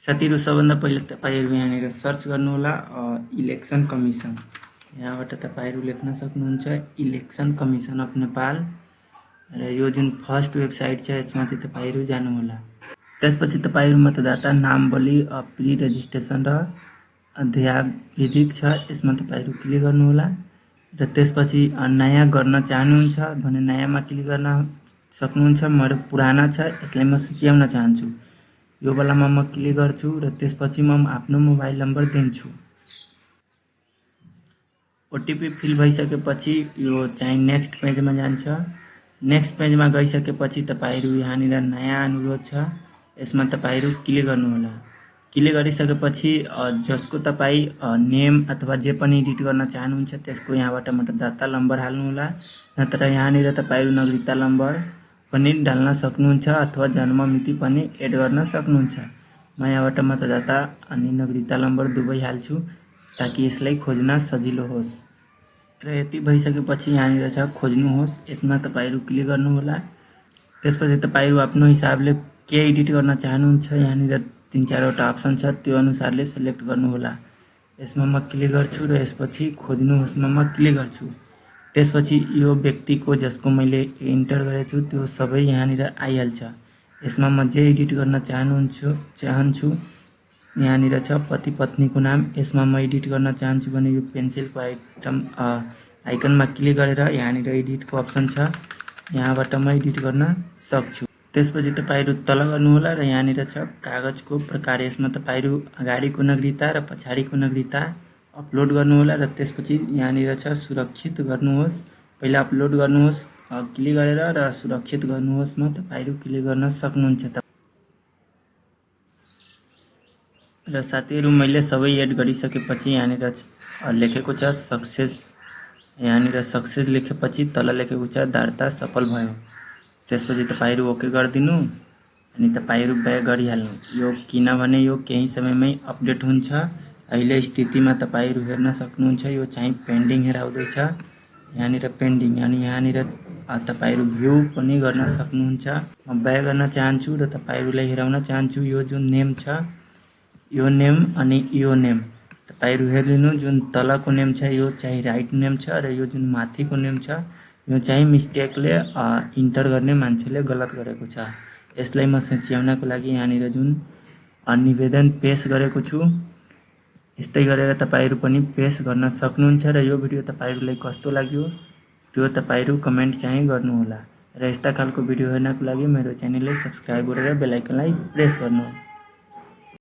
साथीहरु सबभन्दा पहिले तपाईहरु यहाँनिर सर्च गर्नुहोला इलेक्सन कमिसन। यहाँबाट तपाईहरु लेख्न सक्नुहुन्छ इलेक्सन कमिसन अफ नेपाल र यो जुन फर्स्ट वेबसाइट छ यसमाथि तपाईहरु जानुहोला। त्यसपछि तपाईहरु मतदाता नाम बलि प्री रेजिस्ट्रेसन र अध्यावधिक छ यसमा तपाईहरु क्लिक गर्नुहोला र त्यसपछि नयाँ गर्न चाहनुहुन्छ भने नयाँमा क्लिक गर्न सक्नुहुन्छ। मेरो पुराना छ यसलाई म सच्याउन चाहन्छु। यो बेलामा म क्लिक गर्छु र त्यसपछि म आफ्नो मोबाइल नम्बर दिन्छु। ओटीपी फिल भइसकेपछि यो चाहिँ नेक्स्ट पेजमा जान्छ। नेक्स्ट पेजमा गइसकेपछि तपाईहरु यहाँनिर नयाँ अनुरोध छ यसमा तपाईहरु क्लिक गर्नुहोला। क्लिक गरिसकेपछि जसको तपाई नेम अथवा जे पनि एडिट गर्न चाहनुहुन्छ त्यसको यहाँबाट मतदाता नम्बर हाल्नुहोला। नत्र यहाँनिर तपाईहरु नागरिकता नम्बर पनि डाल्न सक्नुहुन्छ अथवा जन्म मिति पनि एड गर्न सक्नुहुन्छ। म यहाँबाट मतदाता अनि नागरिकता नम्बर दुवै हाल्छु ताकि यसलाई खोज्न सजिलो होस्। र यति भइसकेपछि यहाँनिर छ खोज्नुहोस् यसमा तपाईहरु क्लिक गर्नुहोला। त्यसपछि तपाईहरु आफ्नो हिसाबले के एडिट गर्न चाहनुहुन्छ यहाँनिर 3-4 वटा अप्सन छ त्यो अनुसारले सिलेक्ट गर्नुहोला। यसमा म क्लिक गर्छु र यसपछि खोज्नुहोस्मा म क्लिक गर्छु। त्यसपछि यो व्यक्तिको जसको मैले इन्टर गरेछु त्यो सबै यहाँनिर आइहाल्छ। यसमा म जे एडिट गर्न चाहन्छु यहाँनिर छ पति पत्नीको नाम। यसमा म एडिट गर्न चाहन्छु भने यो पेन्सिलको आइकनमा क्लिक गरेर यहाँनिर एडिटको अप्सन छ यहाँबाट म एडिट गर्न सक्छु। त्यसपछि तपाईहरु तल गर्नुहोला र यहाँनिर छ कागजको प्रकार। यसमा तपाईहरु अगाडिको नागरिकता र पछाडिको नागरिकता अपलोड गर्नुहोला र त्यसपछि यहाँनिर छ सुरक्षित गर्नुहोस्। पहिला अपलोड गर्नुहोस् क्लिक गरेर र सुरक्षित गर्नुहोस्मा तपाईहरु क्लिक गर्न सक्नुहुन्छ। र साथीहरु मैले सबै एड गरिसकेपछि यहाँनिर लेखेको छ सक्सेस। यहाँनिर सक्सेस लेखेपछि तल लेखेको छ दर्ता सफल भयो। त्यसपछि तपाईहरु ओके गर्दिनु अनि तपाईहरु ब्याक गरिहाल्नु। यो किनभने यो केही समयमै अपडेट हुन्छ। अहिले स्थितिमा तपाईहरु हेर्न सक्नुहुन्छ यो चाहिँ पेन्डिङ हेराउँदैछ। यहाँनिर पेन्डिङ अनि यहाँनिर तपाईहरु भ्यू पनि गर्न सक्नुहुन्छ। म ब्याक गर्न चाहन्छु र तपाईहरुलाई हेराउन चाहन्छु यो जुन नेम छ यो नेम अनि यो नेम तपाईहरु हेर्नु। जुन तलको नेम छ यो चाहिँ राइट नेम छ र यो जुन माथिको नेम छ यो चाहिँ मिस्टेकले इन्टर गर्ने मान्छेले गलत गरेको छ। यसलाई म सच्याउनको लागि यहाँनिर जुन निवेदन पेश गरेको छु यस्तै गरेर तपाईहरु पनि पेश गर्न सक्नुहुन्छ। र यो भिडियो तपाईहरुलाई कस्तो लाग्यो त्यो तपाईहरु कमेन्ट चाहिँ गर्नुहोला। र यस्ता खालको भिडियो हेर्नको लागि मेरो च्यानललाई सब्स्क्राइब गरेर बेल आइकनलाई प्रेस गर्नुहोला।